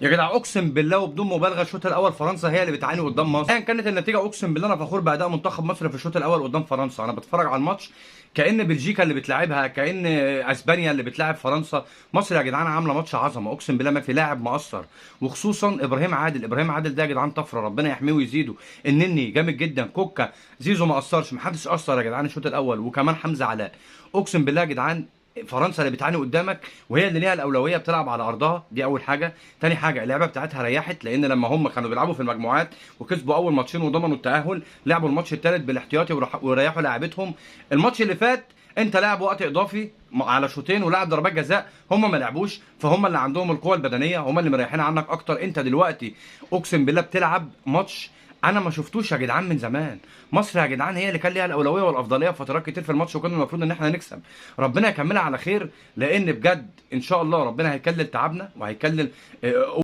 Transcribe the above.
يا جدع اقسم بالله وبدون مبالغه الشوط الاول فرنسا هي اللي بتعاني قدام مصر. ايا كانت النتيجة اقسم بالله انا فخور باداء منتخب مصر في الشوط الاول قدام فرنسا. انا بتفرج على الماتش كأن بلجيكا اللي بتلعبها، كأن اسبانيا اللي بتلعب فرنسا. مصر يا جدعان عامله ماتش عظمه، اقسم بالله ما في لاعب مقصر، وخصوصا ابراهيم عادل. ابراهيم عادل ده يا جدعان طفره، ربنا يحميه ويزيده. النني جامد جدا، كوكا، زيزو ما قصرش، محدش قصر يا جدعان الشوط الاول، وكمان حمزة علاء. اقسم بالله يا جدعان فرنسا اللي بتعاني قدامك وهي اللي ليها الاولوية، بتلعب على ارضها، دي اول حاجة. تاني حاجة اللعبة بتاعتها ريحت، لان لما هم كانوا بيلعبوا في المجموعات وكسبوا اول ماتشين وضمنوا التاهل، لعبوا الماتش الثالث بالاحتياطي وريحوا لاعبتهم. الماتش اللي فات انت لاعب وقت اضافي على شوطين ولاعب ضربات جزاء، هم ما لعبوش، فهم اللي عندهم القوة البدنية، هم اللي مريحين عنك اكتر. انت دلوقتي اقسم بالله بتلعب ماتش انا ما شفتوش يا جدعان من زمان. مصر يا جدعان هي اللي كان ليها الاولوية والافضليه في فترات كتير في الماتش، وكنا المفروض ان احنا نكسب. ربنا يكملها على خير، لان بجد ان شاء الله ربنا هيكلل تعبنا وهيكلل